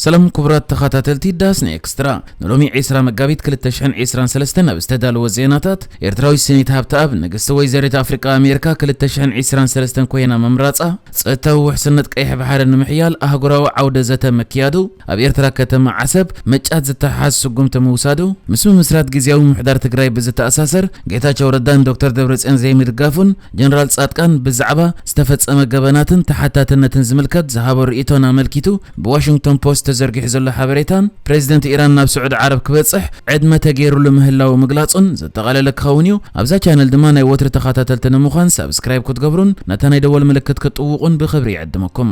ሰላም ክቡራት ተኸታተልቲ ዳስና ኤክስትራ፣ ንሎሚ ዕስራ መጋቢት ክልተ ሽሕን ዕስራን ሰለስተን ኣብ ዝተዳለወ ዜናታት፣ ኤርትራዊት ስኒት ሃብተኣብ ንግስቲ ወይዘሪት ኣፍሪቃ ኣሜሪካ ክልተ ሽሕን ዕስራን ሰለስተን ኮይና ምምራጻ፣ ጸጥታዊ ውሕስነት ቀይሕ ባሕሪ ንምሕያል ኣህጉራዊ ዓውደ ዘተ ምክያዱ፣ ኣብ ኤርትራ ከተማ ዓሰብ መጫት ዝተሓዝ ስጉምቲ ምውሳዱ፣ ምስ ምምስራት ግዝያዊ ምምሕዳር ትግራይ ብዝተኣሳሰር ጌታቸው ረዳን ዶክተር ደብረጽዮን ዘይምድጋፉን ጀነራል ጻድቃን ብዛዕባ ዝተፈጸመ ገበናትን ተሓታትነትን ዝምልከት ዝሃቦ ርእይቶን ኣመልኪቱ፣ ብዋሽንግቶን ፖስት ተዘርጊሑ ዘሎ ሓበሬታን ፕሬዚደንት ኢራን ናብ ስዑዲ ዓረብ ክበጽሕ ዕድመ ተገይሩሉ ምህላዉ ምግላጹን ዘጠቓለለ ክኸውን እዩ። ኣብዛ ቻነል ድማ ናይ ወትሪ ተኸታተልቲ ንምዃን ሳብስክራይብ ክትገብሩን ነታ ናይ ደወል ምልክት ክትጥውቑን ብኽብሪ ይዕድመኩም።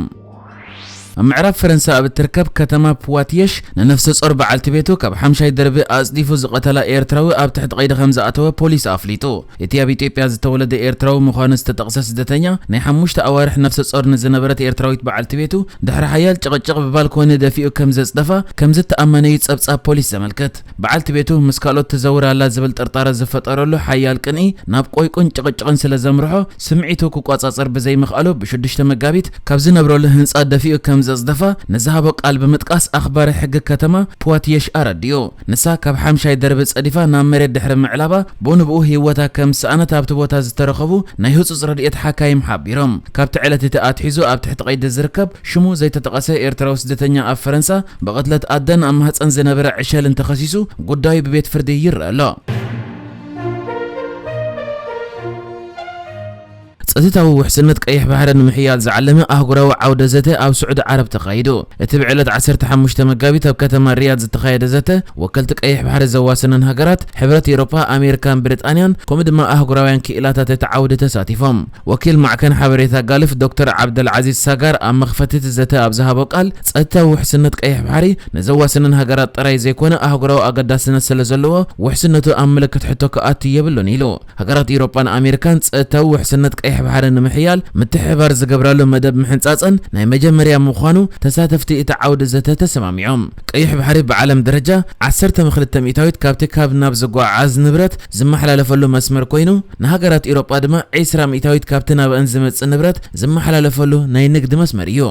ኣብ ምዕራብ ፈረንሳ ኣብ እትርከብ ከተማ ፕዋትየሽ ንነፍሰ ጾር በዓልቲ ቤቱ ካብ ሓምሻይ ደርቢ ኣጽዲፉ ዝቐተላ ኤርትራዊ ኣብ ትሕቲ ቀይዲ ከም ዝኣተወ ፖሊስ ኣፍሊጡ። እቲ ኣብ ኢትዮጵያ ዝተወለደ ኤርትራዊ ምዃኑ ዝተጠቕሰ ስደተኛ፣ ናይ ሓሙሽተ ኣዋርሕ ነፍሰ ጾር ንዝነበረት ኤርትራዊት በዓልቲ ቤቱ ድሕሪ ሓያል ጭቕጭቕ ብባልኮኒ ደፊኡ ከም ዘጽደፋ ከም ዝተኣመነ እዩ ጸብጻብ ፖሊስ ዘመልክት። በዓልቲ ቤቱ ምስ ካልኦት ትዘውር ኣላ ዝብል ጥርጣረ ዝፈጠረሉ ሓያል ቅንኢ ናብ ቆይቁን ጭቕጭቕን ስለ ዘምርሖ፣ ስምዒቱ ክቆጻጸር ብዘይምኽኣሉ፣ ብሽዱሽተ መጋቢት ካብ ዝነብረሉ ህንጻ ደፊኡ ከም ዘጽደፋ ንዝሃቦ ቃል ብምጥቃስ፣ ኣኽባሪ ሕጊ ከተማ ፖዋትየሽ ኣረዲኡ። ንሳ ካብ ሓምሻይ ደርቢ ጸዲፋ ናብ መሬት ድሕሪ ምዕላባ፣ ብኡ ንብኡ ህይወታ ከም ዝሰኣነት ኣብቲ ቦታ ዝተረኸቡ ናይ ህጹጽ ረድኤት ሓካይም ሓቢሮም። ካብቲ ዕለት እቲ ኣትሒዙ ኣብ ትሕቲ ቀይዲ ዝርከብ ሽሙ ዘይተጠቐሰ ኤርትራዊ ስደተኛ ኣብ ፈረንሳ ብቕትለት ኣደን ኣብ ማህጸን ዝነበረ ዕሸልን ተኸሲሱ ጉዳዩ ብቤት ፍርዲ ይረአ ኣሎ። ጸጥታዊ ውሕስነት ቀይሕ ባሕሪ ንምሕያል ዝዓለመ ኣህጉራዊ ዓውደ ዘተ ኣብ ስዑዲ ዓረብ ተኻይዱ። እቲ ብዕለት ዓሰርተ ሓሙሽተ መጋቢት ኣብ ከተማ ሪያድ ዝተኻየደ ዘተ፣ ወከልቲ ቀይሕ ባሕሪ ዘዋሰነን ሃገራት፣ ሕብረት ኤውሮጳ፣ ኣሜሪካን ብሪጣንያን፣ ከምኡ ድማ ኣህጉራውያን ክኢላታት እቲ ዓውዲ ተሳቲፎም። ወኪል ማዕከን ሓበሬታ ጋልፍ ዶክተር ዓብደልዓዚዝ ሳጋር ኣብ መኽፈቲ እቲ ዘተ ኣብ ዝሃቦ ቃል፣ ጸጥታዊ ውሕስነት ቀይሕ ባሕሪ ንዘዋሰነን ሃገራት ጥራይ ዘይኮነ ኣህጉራዊ ኣገዳስነት ስለ ዘለዎ፣ ውሕስነቱ ኣብ ምልክት ሕቶ ክኣቱ የብሉን ኢሉ። ሃገራት ኤውሮጳን ኣሜሪካን ጸጥታዊ ውሕስነት ቀይሕ ባሕሪ ንምሕያል ምትሕብባር ዝገብራሉ መደብ ምሕንጻጽን ናይ መጀመርያ ምዃኑ ተሳተፍቲ እቲ ዓውዲ ዘተ ተሰማሚዖም። ቀይሕ ባሕሪ ብዓለም ደረጃ ዓሰርተ ክልተ ሚእታዊት ካብቲ ካብ ናብ ዝጓዓዝ ንብረት ዝመሓላለፈሉ መስመር ኮይኑ፣ ንሃገራት ኤውሮጳ ድማ ዕስራ ሚእታዊት ካብቲ ናብአን ዝመጽእ ንብረት ዝመሓላለፈሉ ናይ ንግዲ መስመር እዩ።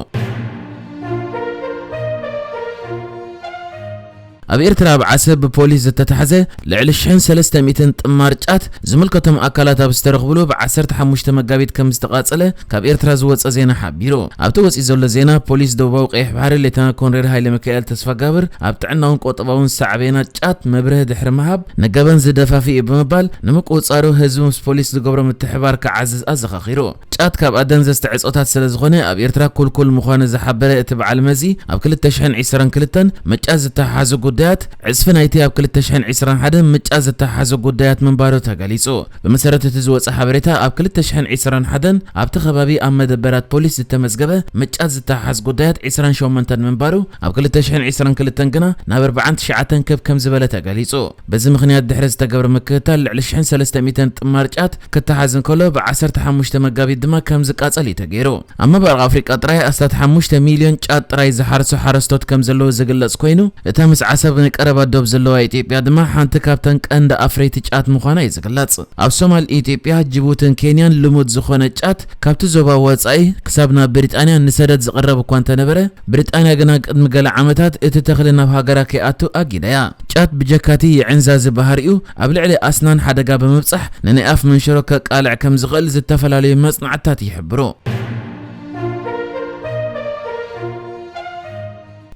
ኣብ ኤርትራ ኣብ ዓሰብ ብፖሊስ ዝተታሕዘ ልዕሊ ሽሕን ሰለስተ ሚእትን ጥማር ጫት ዝምልከቶም ኣካላት ኣብ ዝተረኽብሉ ብ ዓሰርተ ሓሙሽተ መጋቢት ከም ዝተቓጸለ ካብ ኤርትራ ዝወጸ ዜና ሓቢሩ። ኣብቲ ወጺኡ ዘሎ ዜና፣ ፖሊስ ደቡባዊ ቀይሕ ባሕሪ ሌተና ኮንሬድ ሃይለ ሚካኤል ተስፋጋብር ኣብ ጥዕናውን ቁጠባውን ሳዕቤናት ጫት መብርሂ ድሕሪ ምሃብ ንገበን ዝደፋፍእ እዩ ብምባል ንምቁጽጻሩ ህዝቢ ምስ ፖሊስ ዝገብሮ ምትሕባር ክዓዝዝ ኣዘኻኺሩ። ጫት ካብ ኣደንዘዝቲ ዕጾታት ስለ ዝኾነ ኣብ ኤርትራ ኩልኩል ምዃኑ ዝሓበረ እቲ በዓል መዚ፣ ኣብ ክልተ ሽሕን ዕስራን ክልተን ምጫት ዝተሓሓዙ ጉዳያት ዕጽፊ ናይቲ ኣብ ክልተ ሽሕን ዕስራን ሓደን ምጫት ዝተሓሓዙ ጉዳያት ምንባሩ ተገሊጹ። ብመሰረት እቲ ዝወጸ ሓበሬታ፣ ኣብ ክልተ ሽሕን ዕስራን ሓደን ኣብቲ ከባቢ ኣብ መደበራት ፖሊስ ዝተመዝገበ ምጫት ዝተሓሓዝ ጉዳያት ዕስራን ሸሞንተን ምንባሩ፣ ኣብ ክልተ ሽሕን ዕስራን ክልተን ግና ናብ ኣርባዓን ትሽዓተን ክብ ከም ዝበለ ተገሊጹ። በዚ ምኽንያት ድሕሪ ዝተገብረ ምክትታል፣ ልዕሊ ሽሕን ሰለስተ ሚእትን ጥማር ጫት ክተሓዝ እንከሎ፣ ብ ዓሰርተ ሓሙሽተ መጋቢት ድማ ከም ዝቃጸል እዩ ተገይሩ። ኣብ ምብራቕ ኣፍሪቃ ጥራይ ኣስታት ሓሙሽተ ሚልዮን ጫት ጥራይ ዝሓርሱ ሓረስቶት ከም ዘለዉ ዝግለጽ ኮይኑ፣ እታ ምስ ዓሰብ ናይ ቀረባ ዶብ ዘለዋ ኢትዮጵያ ድማ ሓንቲ ካብተን ቀንዲ ኣፍረይቲ ጫት ምዃና እዩ ዝግለጽ። ኣብ ሶማል፣ ኢትዮጵያ፣ ጅቡትን ኬንያን ልሙድ ዝኾነ ጫት ካብቲ ዞባ ወጻኢ ክሳብ ናብ ብሪጣንያ ንሰደድ ዝቕረብ እኳ እንተነበረ፣ ብሪጣንያ ግና ቅድሚ ገለ ዓመታት እቲ ተኽሊ ናብ ሃገራ ከይኣቱ ኣጊዳ'ያ። ጫት ብጀካቲ የዕንዛዚ ባህሪኡ፣ ኣብ ልዕሊ ኣስናን ሓደጋ ብምብጻሕ፣ ንናይ ኣፍ መንሽሮ ከቃልዕ ከም ዝኽእል ዝተፈላለዩ መጽናዕትታት ይሕብሩ።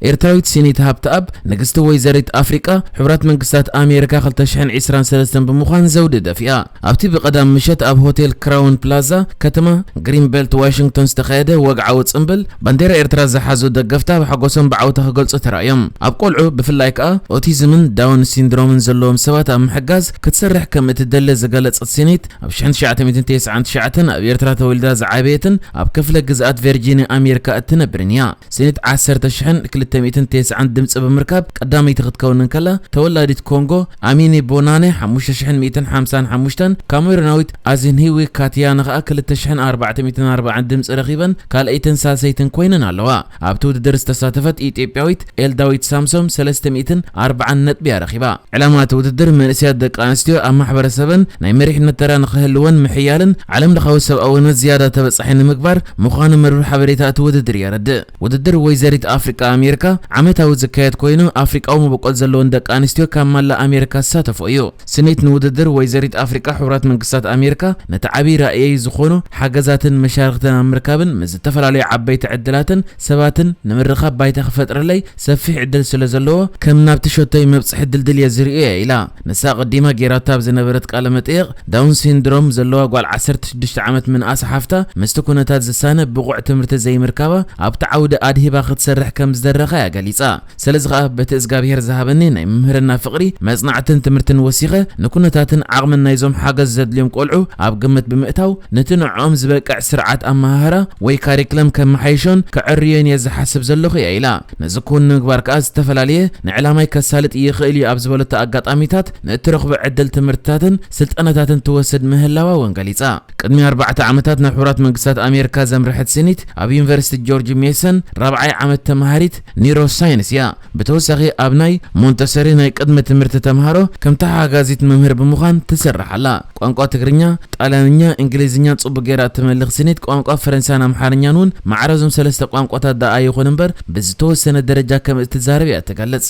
ኤርትራዊት ሲኒት ሃብተኣብ፣ ንግስቲ ወይዘሪት ኣፍሪቃ፣ ሕቡራት መንግስታት ኣሜሪካ ክልተ ሽሕን ዕስራን ሰለስተን ብምዃን ዘውዲ ደፊኣ። ኣብቲ ብቐዳም ምሸት ኣብ ሆቴል ክራውን ፕላዛ ከተማ ግሪንቤልት ዋሽንግቶን ዝተኻየደ ወግዓዊ ጽምብል፣ ባንዴራ ኤርትራ ዝሓዙ ደገፍታ ብሓጎሶም ብዓውታ ክገልጹ ተራእዮም። ኣብ ቆልዑ፣ ብፍላይ ከኣ ኦቲዝምን ዳውን ሲንድሮምን ዘለዎም ሰባት ኣብ ምሕጋዝ ክትሰርሕ ከም እትደሊ ዝገለጸት ሲኒት፣ ኣብ ሽሕን ትሽዓተ ሚእትን ተስዓን ትሽዓተን ኣብ ኤርትራ ተወሊዳ ዝዓበየትን ኣብ ክፍለ ግዝኣት ቨርጂንያ ኣሜሪካ እትነብርን እያ። ሲኒት ዓሰርተ ሽሕን ክልተ ሚእትን ተስዓን ድምጺ ብምርካብ ቀዳመይቲ ክትከውን እንከላ፣ ተወላዲት ኮንጎ ኣሚኒ ቦናነ ሓሙሽተ ሽሕን ሚእትን ሓምሳን ሓሙሽተን፣ ካሜሩናዊት ኣዚንሂዊ ካትያነ ከኣ ክልተ ሽሕን ኣርባዕተ ሚእትን ኣርባዓን ድምጺ ረኺበን ካልኣይትን ሳልሰይትን ኮይነን ኣለዋ። ኣብቲ ውድድር ዝተሳተፈት ኢትዮጵያዊት ኤልዳዊት ሳምሶም ሰለስተ ሚእትን ኣርባዓን ነጥቢ እያ ረኺባ። ዕላማ እቲ ውድድር መንእሰያት ደቂ ኣንስትዮ ኣብ ማሕበረሰበን ናይ መሪሕነት ተራ ንኽህልወን ምሕያልን ዓለም ለኻዊ ሰብኣውነት ዝያዳ ተበጻሒ ንምግባር ምዃኑ መርበብ ሓበሬታ እቲ ውድድር የረድእ። ውድድር ወይዘሪት ኣፍሪቃ ኣሜሪካ ኣፍሪካ ዓመታዊ ዝካየድ ኮይኑ፣ ኣፍሪቃዊ መበቆል ዘለወን ደቂ ኣንስትዮ ካብ መላእ ኣሜሪካ ዝሳተፎ እዩ። ስኒት ንውድድር ወይዘሪት ኣፍሪቃ ሕቡራት መንግስታት ኣሜሪካ ነቲ ዓብዪ ራእየይ ዝኾኑ ሓገዛትን መሻርክትን ኣብ ምርካብን ምስ ዝተፈላለዩ ዓበይቲ ዕድላትን ሰባትን ንምርኻብ ባይታ ክፈጥረለይ ሰፊሕ ዕድል ስለ ዘለዎ፣ ከም ናብቲ ሸቶይ መብጽሒ ድልድል እየ ዝርእዮ እያ ኢላ። ንሳ ኣቐዲማ ጌራቶ ኣብ ዝነበረት ቃለ መጠይቕ፣ ዳውን ሲንድሮም ዘለዋ ጓል ዓሰርተ ሽዱሽተ ዓመት ምንኣስ ሓፍታ ምስቲ ኩነታት ዝሳነ ብቑዕ ትምህርቲ ዘይምርካባ ኣብቲ ዓውዲ ኣድሂባ ክትሰርሕ ከም ዝደረኻ እያ ገሊጻ። ስለዚ ኸኣ በቲ እዝጋብሄር ዝሃበኒ ናይ ምምህርና ፍቕሪ፣ መጽናዕትን ትምህርትን ወሲኸ ንኩነታትን ዓቕምን ናይዞም ሓገዝ ዘድልዮም ቆልዑ ኣብ ግምት ብምእታው ነቲ ንዕኦም ዝበቅዕ ስርዓት ኣመሃህራ ወይ ካሪክለም ከመሓይሾን ከዕርዮን እየ ዝሓስብ ዘለኹ እያ ኢላ። ነዚ ክውን ንምግባር ከኣ ዝተፈላለየ ንዕላማይ ከሳልጥ ይኽእል እዩ ኣብ ዝበለቶ ኣጋጣሚታት ንእትረኽቦ ዕድል ትምህርትታትን ስልጠናታትን ትወስድ ምህላዋ እውን ገሊጻ። ቅድሚ ኣርባዕተ ዓመታት ናብ ሕቡራት መንግስታት ኣሜሪካ ዘምርሐት ስኒት ኣብ ዩኒቨርሲቲ ጆርጅ ሜሰን ራብዓይ ዓመት ተምሃሪት ኒውሮሳይንስ እያ። ብተወሳኺ ኣብ ናይ ሞንተሰሪ ናይ ቅድመ ትምህርቲ ተምሃሮ ከም ተሓጋዚት መምህር ብምዃን ትሰርሕ ኣላ። ቋንቋ ትግርኛ፣ ጣልያንኛ፣ እንግሊዝኛ ጽቡቅ ጌራ እትመልኽ ስኒት ቋንቋ ፈረንሳን ኣምሓርኛን እውን ማዕረ እዞም ሰለስተ ቋንቋታት ደኣ ይኹን እምበር ብዝተወሰነ ደረጃ ከም እትዛረብ እያ ትገልጽ።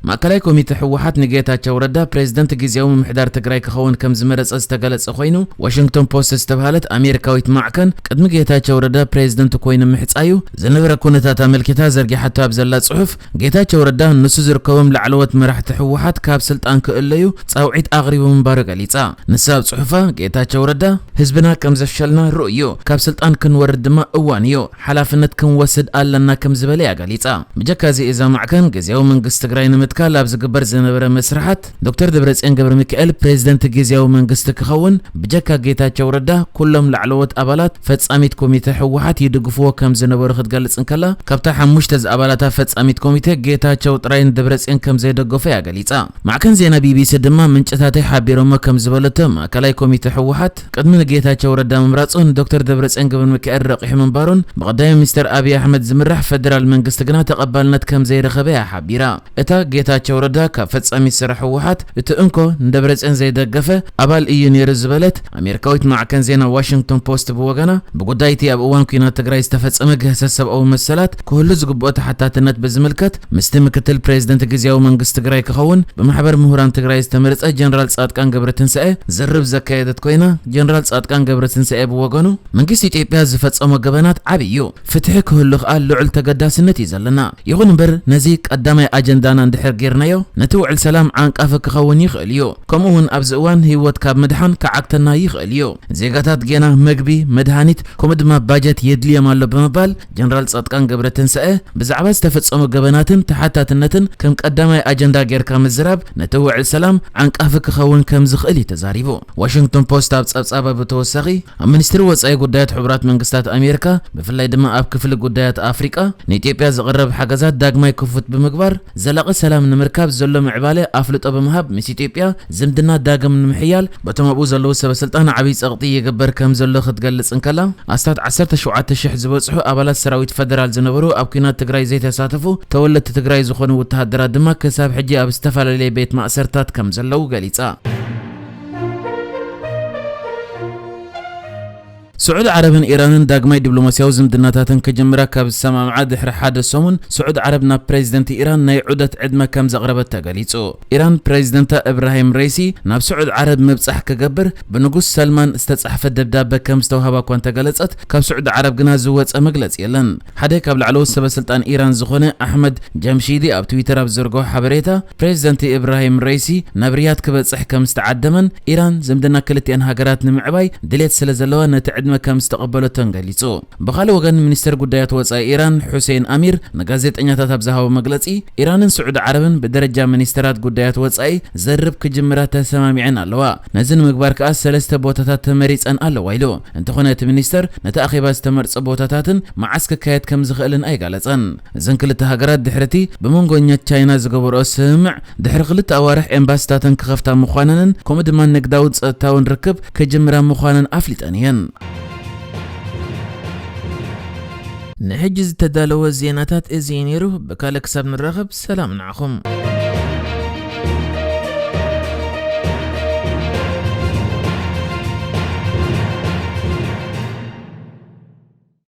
ማእከላይ ኮሚተ ህወሓት ንጌታቸው ረዳ ፕሬዝደንት ግዝያዊ ምምሕዳር ትግራይ ክኸውን ከም ዝመረጸ ዝተገለጸ ኮይኑ፣ ዋሽንግቶን ፖስት ዝተባህለት ኣሜሪካዊት ማዕከን ቅድሚ ጌታቸው ረዳ ፕሬዝደንት ኮይኑ ምሕጻዩ ዝነበረ ኩነታት ኣመልኪታ ዘርጊሓቶ ኣብ ዘላ ጽሑፍ፣ ጌታቸው ረዳ ንሱ ዝርከቦም ላዕለዎት መራሕቲ ህወሓት ካብ ስልጣን ክእለዩ ጻውዒት ኣቕሪቡ ምንባሩ ገሊጻ። ንሳ ኣብ ጽሑፋ፣ ጌታቸው ረዳ ህዝብና ከም ዘፍሸልና ርኡይ እዩ፣ ካብ ስልጣን ክንወርድ ድማ እዋን እዩ፣ ሓላፍነት ክንወስድ ኣለና ከም ዝበለ እያ ገሊጻ። ብጀካ እዚ እዛ ማዕከን ግዝያዊ መንግስቲ ትግራይ ንምትካል ኣብ ዝግበር ዝነበረ መስርሓት ዶክተር ደብረጽዮን ገብረ ሚካኤል ፕሬዝደንት ግዝያዊ መንግስቲ ክኸውን ብጀካ ጌታቸው ረዳ ኩሎም ላዕለዎት ኣባላት ፈጻሚት ኮሚተ ህወሓት ይድግፍዎ ከም ዝነበሩ ክትገልጽ እንከላ፣ ካብታ ሓሙሽተ ዝኣባላታ ፈጻሚት ኮሚተ ጌታቸው ጥራይ ንደብረጽዮን ከም ዘይደገፎ እያ ገሊጻ። ማዕከን ዜና ቢቢሲ ድማ ምንጭታተይ ሓቢሮሞ ከም ዝበለቶ፣ ማእከላይ ኮሚተ ህወሓት ቅድሚ ንጌታቸው ረዳ ምምራጹ ንዶክተር ደብረጽዮን ገብረ ሚካኤል ረቂሑ ምንባሩን ብቀዳማይ ሚኒስተር ኣብይ ኣሕመድ ዝምራሕ ፈደራል መንግስቲ ግና ተቐባልነት ከም ዘይረኸበ እያ ሓቢራ። እታ ጌታቸው ረዳ ካብ ፈጻሚት ስራሕ ህወሓት እቲ እንኮ ንደብረጽዮን ዘይደገፈ ኣባል እዩ ነይሩ ዝበለት ኣሜሪካዊት ማዕከን ዜና ዋሽንግቶን ፖስት ብወገና፣ ብጉዳይ እቲ ኣብ እዋን ኲናት ትግራይ ዝተፈጸመ ግህሰት ሰብኣዊ መሰላት ክህሉ ዝግብኦ ተሓታትነት ብዝምልከት ምስቲ ምክትል ፕሬዝደንት ግዝያዊ መንግስቲ ትግራይ ክኸውን ብማሕበር ምሁራን ትግራይ ዝተመረጸ ጀነራል ጻድቃን ገብረትንሳኤ ዝርርብ ዘካየደት ኮይና፣ ጀነራል ጻድቃን ገብረትንሳኤ ብወገኑ፣ መንግስቲ ኢትዮጵያ ዝፈጸሞ ገበናት ዓቢ እዩ፣ ፍትሒ ክህሉ ከኣ ልዑል ተገዳስነት እዩ ዘለና። ይኹን እምበር ነዚ ቀዳማይ ኣጀንዳና እንድሕር ጌርናዮ፣ ነቲ ውዕል ሰላም ዓንቃፊ ክኸውን ይኽእል እዩ። ከምኡ እውን ኣብዚ እዋን ህይወት ካብ ምድሓን ክዓግተና ይኽእል እዩ። ዜጋታት ጌና መግቢ፣ መድሃኒት፣ ከምኡ ድማ ባጀት የድልዮም ኣሎ ብምባል ጀነራል ጻድቃን ገብረትንሳኤ ብዛዕባ ዝተፈጸሙ ገበናትን ተሓታትነትን ከም ቀዳማይ ኣጀንዳ ጌርካ ምዝራብ ነቲ ውዕል ሰላም ዓንቃፊ ክኸውን ከም ዝኽእል እዩ ተዛሪቡ። ዋሽንግቶን ፖስት ኣብ ጸብጻባ ብተወሳኺ ኣብ ሚኒስትሪ ወጻኢ ጉዳያት ሕቡራት መንግስታት ኣሜሪካ ብፍላይ ድማ ኣብ ክፍሊ ጉዳያት ኣፍሪቃ ንኢትዮጵያ ዝቕረብ ሓገዛት ዳግማይ ክፉት ብምግባር ዘላቒ ሰላም ንምርካብ ዘሎ ምዕባለ ኣፍልጦ ብምሃብ ምስ ኢትዮጵያ ዝምድና ዳግም ንምሕያል በቶም ኣብኡ ዘለዉ ሰበ ስልጣን ዓብዪ ጸቕጢ ይግበር ከም ዘሎ ክትገልጽ እንከላ፣ ኣስታት ዓሰርተ ሸውዓተ ሽሕ ዝበጽሑ ኣባላት ሰራዊት ፈደራል ዝነበሩ ኣብ ኲናት ትግራይ ዘይተሳተፉ ተወለድቲ ትግራይ ዝኾኑ ወተሃደራት ድማ ክሳብ ሕጂ ኣብ ዝተፈላለየ ቤት ማእሰርታት ከም ዘለዉ ገሊጻ። ስዑዲ ዓረብን ኢራንን ዳግማይ ዲፕሎማስያዊ ዝምድናታተን ክጅምራ ካብ ዝሰማምዓ ድሕሪ ሓደ ሰሙን፣ ስዑዲ ዓረብ ናብ ፕሬዚደንት ኢራን ናይ ዑደት ዕድመ ከም ዘቕረበት ተገሊጹ። ኢራን ፕሬዚደንታ እብራሂም ሬሲ ናብ ስዑዲ ዓረብ ምብጻሕ ክገብር ብንጉስ ሰልማን ዝተጻሕፈ ደብዳበ ከም ዝተዋህባ እኳ እንተገለጸት፣ ካብ ስዑዲ ዓረብ ግና ዝወጸ መግለጺ የለን። ሓደ ካብ ላዕለዎት ሰበ ስልጣን ኢራን ዝኾነ ኣሕመድ ጃምሺዲ ኣብ ትዊተር ኣብ ዝዘርግሖ ሓበሬታ፣ ፕሬዚደንት እብራሂም ሬሲ ናብ ሪያድ ክበጽሕ ከም ዝተዓደመን ኢራን ዝምድና ክልቲኣን ሃገራት ንምዕባይ ድሌት ስለ ዘለዋ ነቲ ዕድመ ከም ዝተቐበለቶን ገሊጹ። ብኻልእ ወገን፣ ሚኒስተር ጉዳያት ወጻኢ ኢራን ሑሴን ኣሚር ንጋዜጠኛታት ኣብ ዝሃቦ መግለጺ፣ ኢራንን ስዑዲ ዓረብን ብደረጃ ሚኒስተራት ጉዳያት ወጻኢ ዘርብ ክጅምራ ተሰማሚዐን ኣለዋ። ነዚ ንምግባር ከኣ ሰለስተ ቦታታት ተመሪጸን ኣለዋ ኢሉ። እንተኾነ እቲ ሚኒስተር ነቲ ኣኼባ ዝተመርጸ ቦታታትን መዓስ ክካየድ ከም ዝኽእልን ኣይገለጸን። እዘን ክልተ ሃገራት ድሕሪ እቲ ብመንጎኛ ቻይና ዝገበርኦ ስምምዕ ድሕሪ ክልተ ኣዋርሕ ኤምባሲታተን ክኸፍታ ምዃነንን ከምኡ ድማ ንግዳውን ጸጥታውን ርክብ ክጅምራ ምዃነን ኣፍሊጠን እየን። ንሕጂ ዝተዳለወ ዜናታት እዚ እዩ ነይሩ። ብካልእ ክሳብ ንራኸብ ሰላም ንዓኹም።